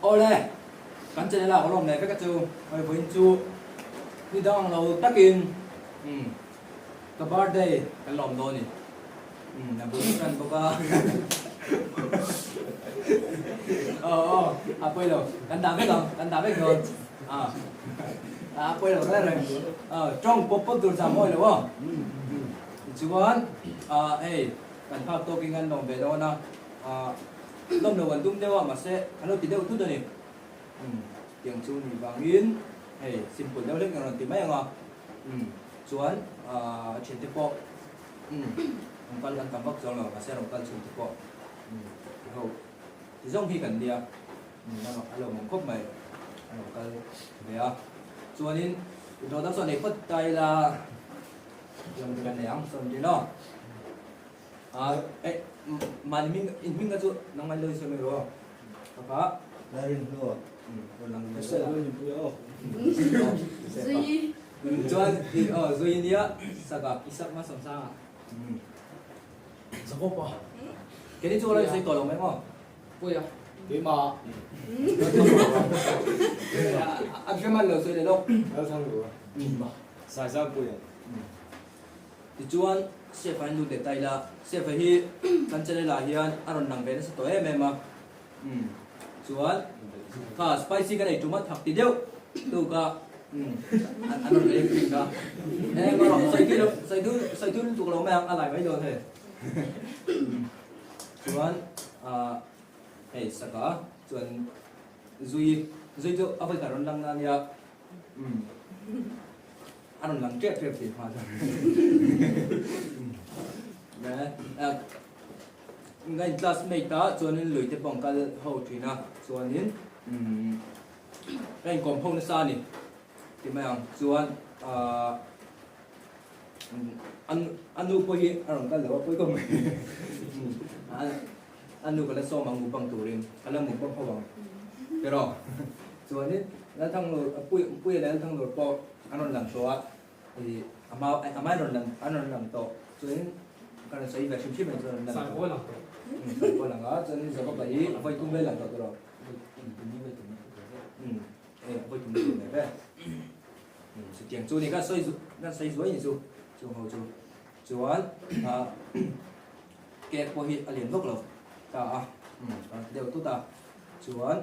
Awle, kan channel ah ka lawm leh vek a chu, hei vawiin chu ni dang ang lo takin umm ka birthday kan lawm dawn a ni, umm a bul tan bawk a aw aw a pawi lo, kan dah vek ang, kan dah vek dawn a a pawi lo reng reng aw tawng pawp pawp tur zam mawi lo aw tichuan ah hei kan phak tawkin kan lawm ve dawn a ah. Lawm lo an tum deuh a, mahse an lo ti deuh thut a ni. Umm, tiang chu ni vangin hei simple deuh hlek rawn ti mai ang a. Umm, chuan aah thiante pawh umm rawn kal an tam vak chuang lo, mahse rawn kal chhungte pawh umm ti ho ti zawng hi kan nia. Umm, a lawmawm khawp mai a rawn kal ve a. Chuanin introduction nei phawt ta ila, lawm kan nei ang sawn ṭin aw. Eh, mahni hming in hming kha chu nangmah in lo insawi mai rawh aw. Kapa. Larin hnu ah. Rawn lang ve zel a. Zui. Chuan i aw zui nia saka. Isak ma sawmsanga. Jakob a. Keini chu ka lo insawi tawh lo mai maw? Puia. Keimah. A hreman lo sawi leh lawk. Lalthanglu a. Saizampuia. Tichuan, Sefa hi lut leh ta ila, Sefa hi kan channel ah hian a rawn lang ve nasa tawh em em a, umm chuan kha spicy ka nei tum a thak ti deuh tuk a, umm an rawn ei thin kha, eng erawh sawi tui lo sawi tui sawi tui lutuk lo mai ang a lai mai dawn hei, umm chuan ah hei saka chuan zui zui chu a vawi khat rawn lang na ania, umm. A rawn lang tep tep tih hma chuan Ngai classmate a chuanin lui te pawh an kal ho thin a chuanin ka inkawm ho nasa a ni ti mai ang chuan ahh a nu pawh hi a rawn kal lo a pawi khawp mai a nu ka la sawm ang mukbang turin ka la mukbang ho ang tiraw chuanin Lalthanglur Puia leh Lalthanglur pawh an rawn lang tawh a ih a hma a hma in rawn lang an rawn lang tawh chuanin ka rawn sawi ve hrim hrim mai chuan an rawn lang tawh Saipawh saipawh lang a chuanin Jacob-a hi a vawi tum vel lang tawh tiraw e a vawi tum vel ve ve chutiang chu ni ka sawi ka sawi zuai ni chu chung ho chu chuan ah cake pawh hi a lian vak lo ta a ka rawn ti deuh tut a chuan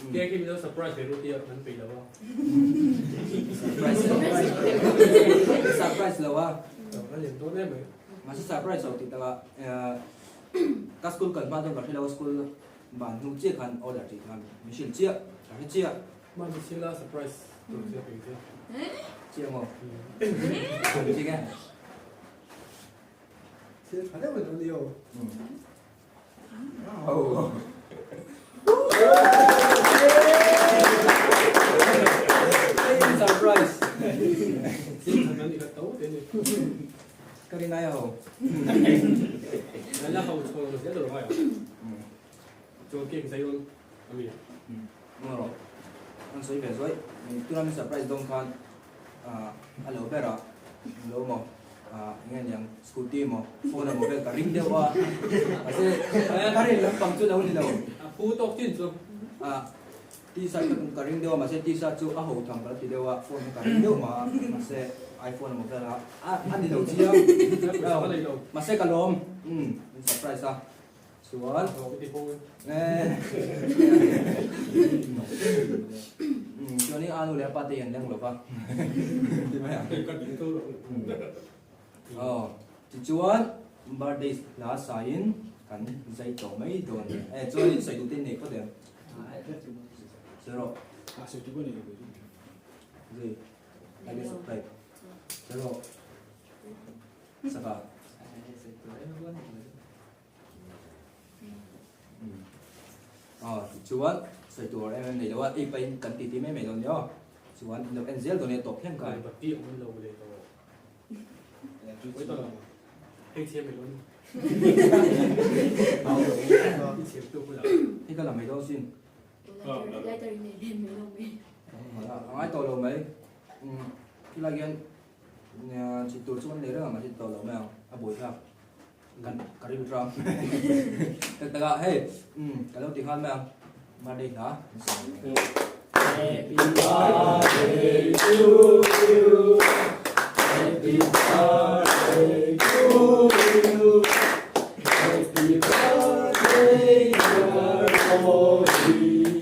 Cake hi min lo surprise ve ru tia kan peih lo a. Surprise lo. Surprise lo a. A lian dawn em mai. Mahse surprise lo tih takah ka school kal hma chuan ka hre lo a school ban hnu chiah khan order tih khan min hrilh chiah ka hre chiah. Mahni sila surprise tur chiah peih che. Chiah maw? Chiah nge? Thil tha deuh in a ni aw. Surprise. Ka rin ai ho. La ho chho zel lo ngai. Chuan cake zai on ami. Ngoro. An sawi ve zuai. Tuna min surprise dawn khan a lo ber a lo maw eng nge niang scooty maw phone emaw vel ka ring deuh a mahse ka rin lampang chu lo ni lo a phu tawk chin chu t-shirt ka ring deuh a mahse t-shirt chu a ho tham ka lo ti deuh a phone ka ring deuh mah a mahse iphone emaw vel a a ni lo chiang mahse ka lawm min surprise a. Chuan chuan i anu leh a pa te hi an leng lo va ti mai ang. Aw tichuan birthday hla saiin kan zai tawh mai dawn e. Eh chuan in sawi duh te in nei phawt em? Sawi rawh. Zui like and subscribe. Sawi rawh. Saka. Aw tichuan sawi tur em em nei lo a ei pahin kan titi mai mai lo nia aw chuan in lo en zel dawn nia tawp thleng khan. Bati awm lo leh lo. Hei thiam mai lo ni. Hei ka la mai dawn sin. Lighter in nei len mai lo mai. A ngai tawh lo mai. Khilai hian chhit tur chu kan nei reng a mahse ti tawh lo mai ang a buaithlak. Kan ka rim tram. Tak tak ah hei ka lo ti nghal mai ang. Birthday hla. Happy birthday to you. Happy birthday to you. Happy birthday dear Rosie.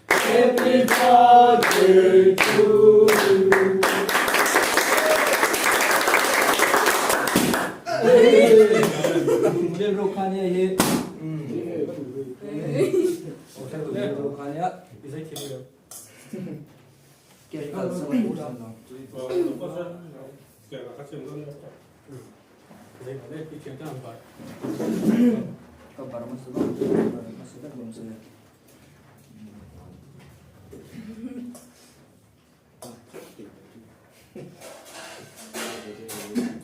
Happy birthday to you. Rilru kha nia hi. Rilru kha nia. Ka bar hmasa ber hmasa ber dawn se.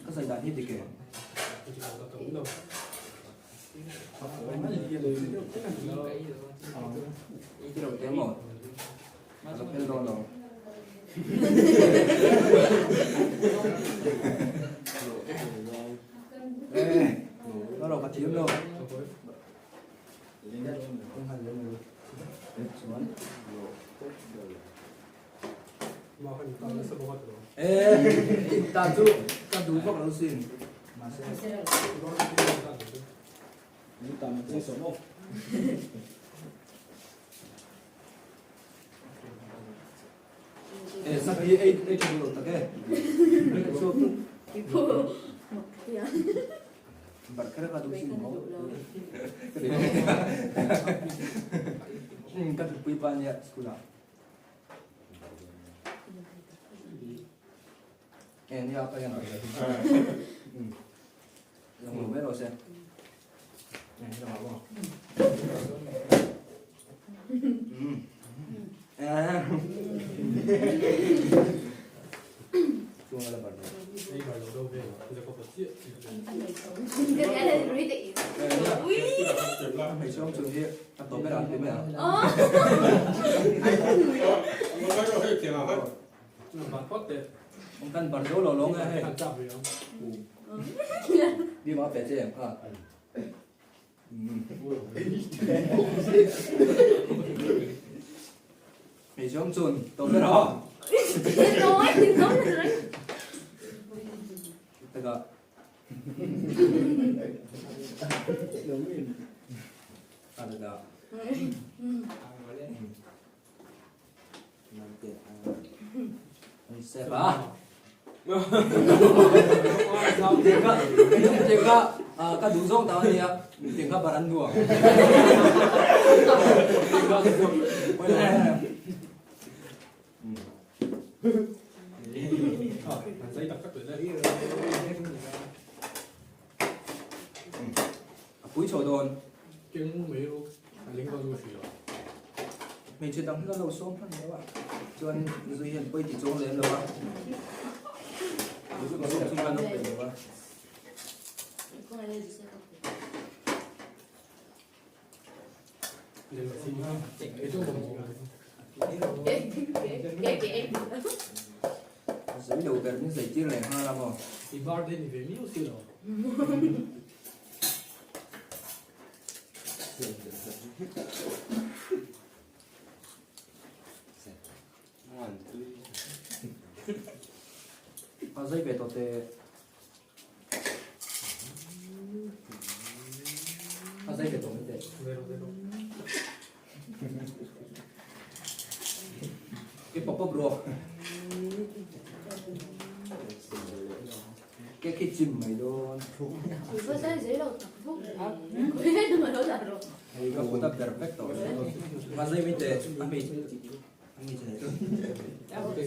Ka zai dan hi dik e. Ti lo te maw? A lo phel dawn lo. Eh, nó lo ka thiam lo. Eh, ta chu ka duh vak lo sin. Mahse. Eh, sak hi ei ei tha lo tak e. Bar kher ka duh sin mo. Ka thupui pa nia school ah. Eh, nia ka yang. Lang lo mai rawh se. Eh, lang lo. Kan bar zo lo lo nge hei. Đi mà bé che à. Hei zawng chuan to ber a. Taka. Ada. Sep a. Tiang kha tiang kha ka duh zawng tak a nia tiang kha bar an nuam. A pui chho dawn. Hmeichhe dang hi ka lo sawm hman lo a, chuan zui hian pawi ti chuang lem lo a, ka sawm chu khan a peih lo a. Zui lo ber min zai tir leh nghal a maw. A zai ve tawh teh. A zai ve tawh mai teh. Cái pop pop ruột. Cái khi chim mày đôn. Hei ka put a ber vek tawh a zai mai teh a hmei a hmei che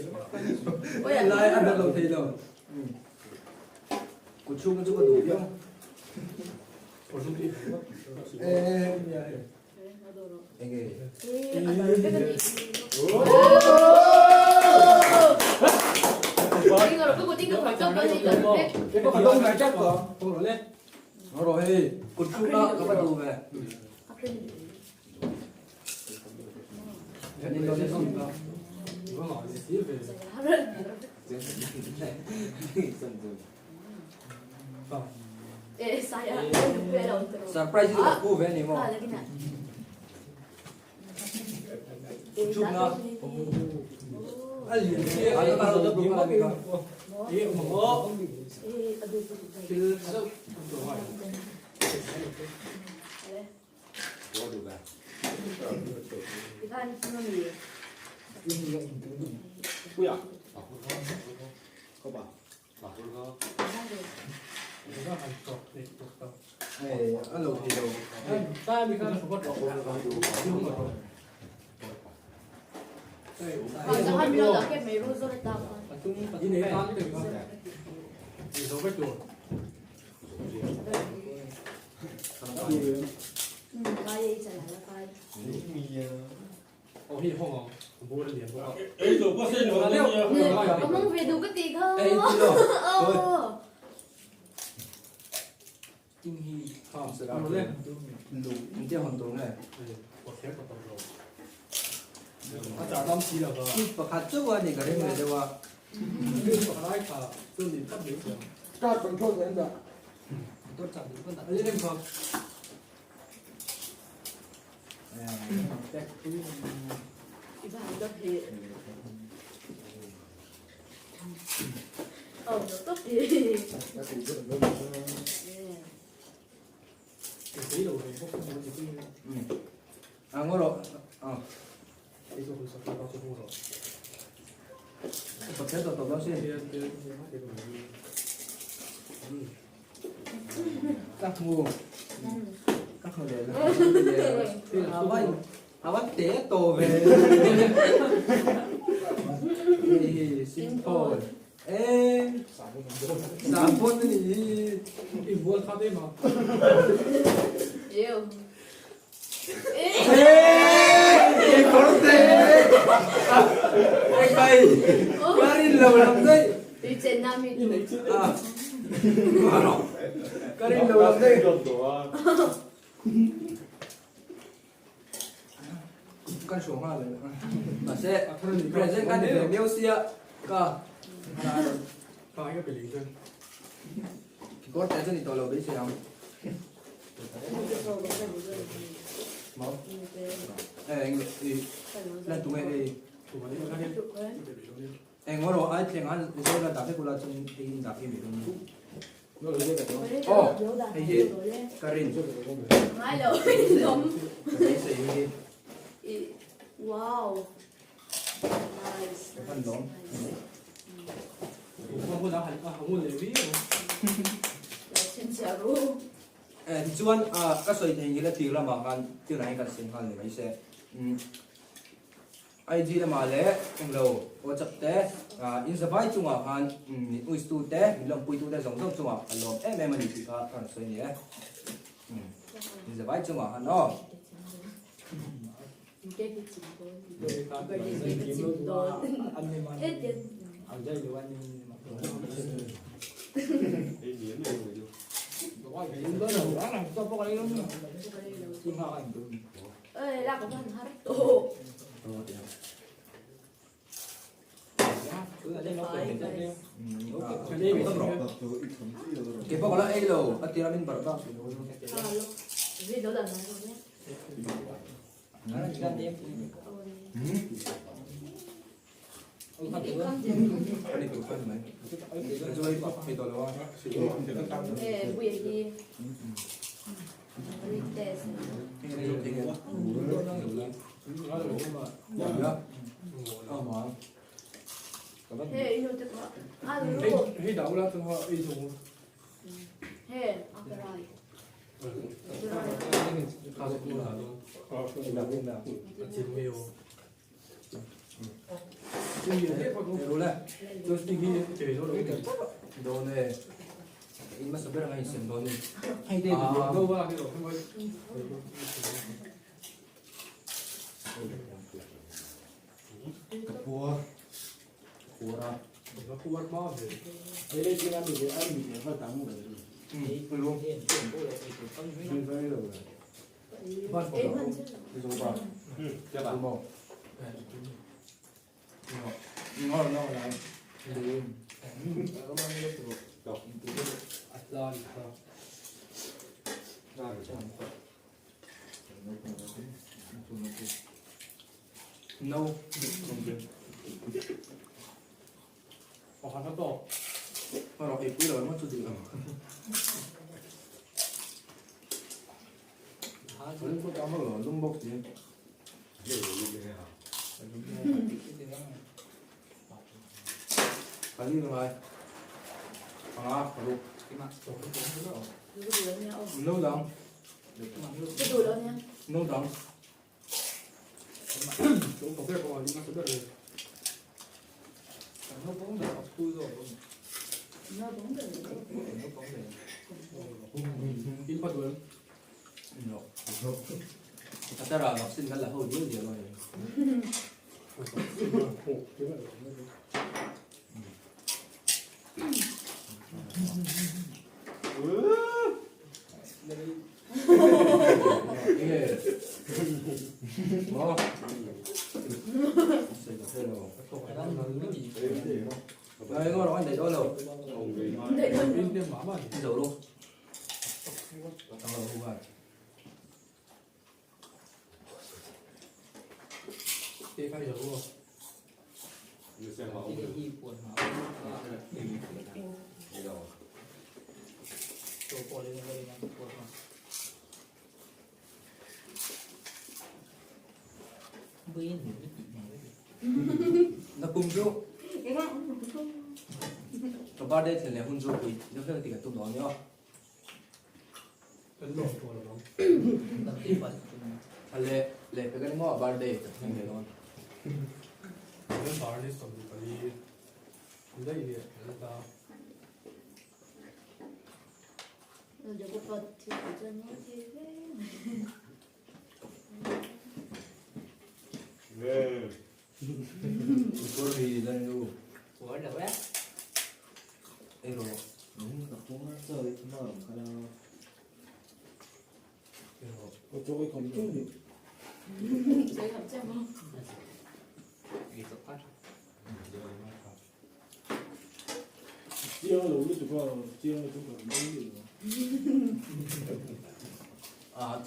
oi a lai a dat lo thei lo kut chhung chu ka duh viau enge Nó rồi hei, kut chhung a ka va duh ve. Surprise hi chu ka phu ve a ni maw? Chukna. A lian si a ka ro da bu ka mi ka. E mo. Thil Puia. Eh, a lo thei lo. Pakhat chauh a ni ka ring ve deuh a. A ngaw rawh. Pakhat tawh tawh dawn sin. Ka hmu. Ka hmu leh lo. A van a van te tawh ve. Hei hi simple. E sahbawn a ni hi. I bual khat em a. Ew. Ei kawr te. Ei kai. Ka rin lo lam daih. Tui chen na mi tu. Ka rin lo lam daih. Kan hruang nghal le. Mahse present kan ni ve miau sia ka kekawr te chu ni tawh lo beisei ang. Lan tunge ei. Eng rawh ai thleng an zo la dah vek ula chuan ei in dah phei mai dawn nia. Aw hei hi ka rin. Ngai lo lawm. Ka beisei hi. Wow. Nice. Ka hman lawm. Tichuan ka sawi thei ngil a tir lamah khan tirah hian kan sawi nghal ni mai se. IG lamah leh englo WhatsApp te in zavai chungah khan min uistu te min lawmpuitu te zawng zawng chungah ka lawm em em a ni tih kha ka rawn sawi a ni e. In zavai chungah khan aw. Kei pawh ka la ei lo a tir a min barh bak. No. Pakhat a tawk. Ka rawh eipui lo emaw chu duh lo. Lum pawh tam vak lo, lum bawk si. Pali na ngai. Panga, paruk. No dang. No dang. Atara vaccine kan la ho dial dial a ni. Na kum chu ka birthday thlen leh hun chu pui deuh hlek tih ka tum dawn nia. Leh leh pek ani maw birthday ka thleng leh dawn.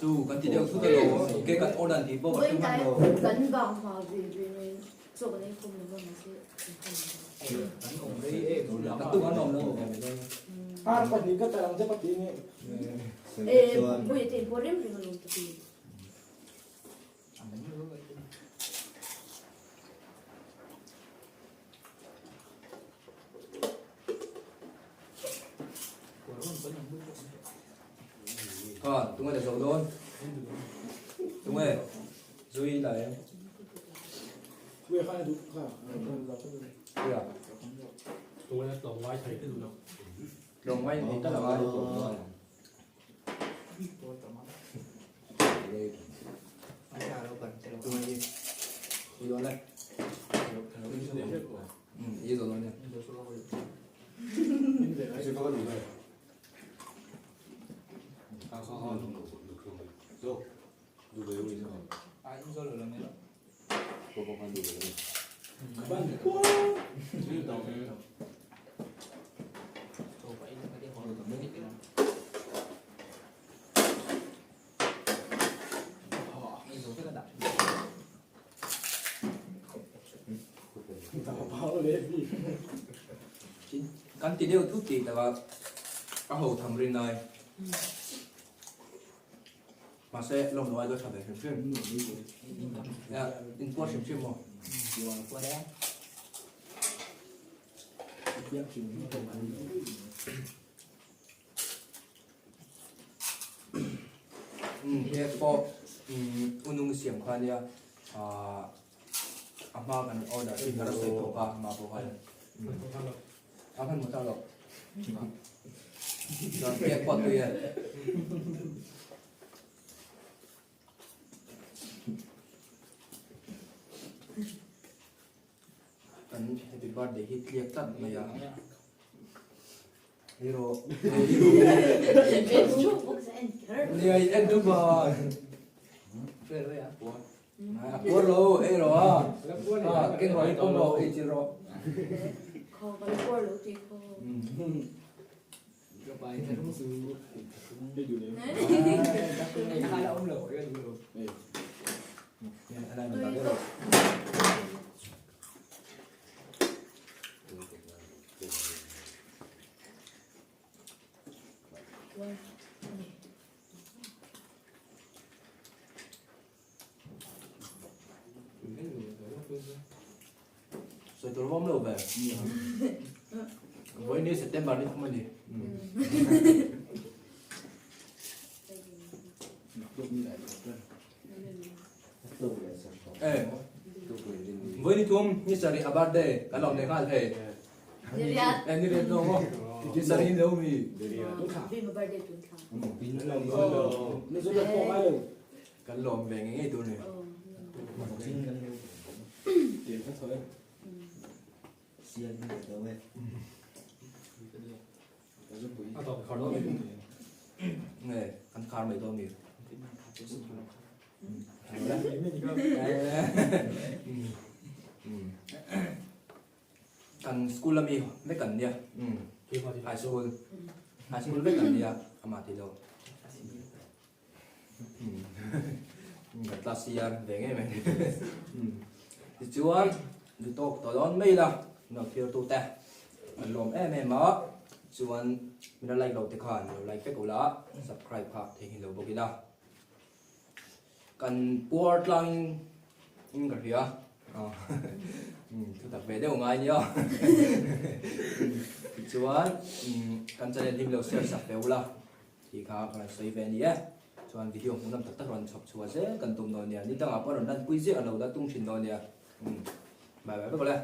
Chu kan ti deuh thut alo ke kan order tih pawh ka hre hman lo. Kan bang hma ve ve mai chaw kan ei khawm lo va mahse kan awm rei em ka tum an awm lo. Ar pahnih ka tarang che pati nge. E pui te pawh rem reng alawm ta ti. Kha, tunge la zo dawn? Tunge? Zui la em? Puia. Tunge tlawmngai thei te duh lo. Tlawmngai thei ta lo a. Kan ti deuh thut tih takah a ho tham rin ai. Mahse lawm lo ai dawn tha ve hrim hrim. In puar hrim hrim maw? Cake pawh unung siam kha ania a hma kan order thin kha a sawi tawh kha a hma pawh khan a hman maw tak loh chuan cake pawh a tui e. Kan happy birthday hi tliak tlat mai a. Hero. Nia i en tu ba. A puar lo, ei rawh a. A keng rawh i pawm rawh, ei chil rawh. Kho ka la puar lo ti kho. Ai. Sawi tur vawm lo ve. Vawi ni September ni thum a ni. Eh. Vawi ni thum ni sarih a birthday kan lawm leh nghal thei. Eh ni riat lo maw? Ni sarih ni lo mi. Kan lawm ve ngei ngei tur ni. Nge kan khar mai dawn mi. Kan school ami vek an nia. High school. High school vek an nia amah ti lo. Ka class year ve ngei mai. Tichuan duhtawk tawh dawn mai ila note thlir tu te an lawm em em a, chuan min la like lo te khan lo like vek ula, subscribe kha theihnghilh lo bawk ila. Kan puar tlang in ka hria thu tak ve deuh ngai nia. Tichuan kan channel hi min lo share sak ve ula. Tih kha ka rawn sawi ve a ni e. Chuan video hmuhnawm tak tak rawn chhawp chhuah zel kan tum dawn nia. Ni dangah pawh rawn lanpui ziah a lo la tung thin dawn nia. Umm. Bye bye vek awle.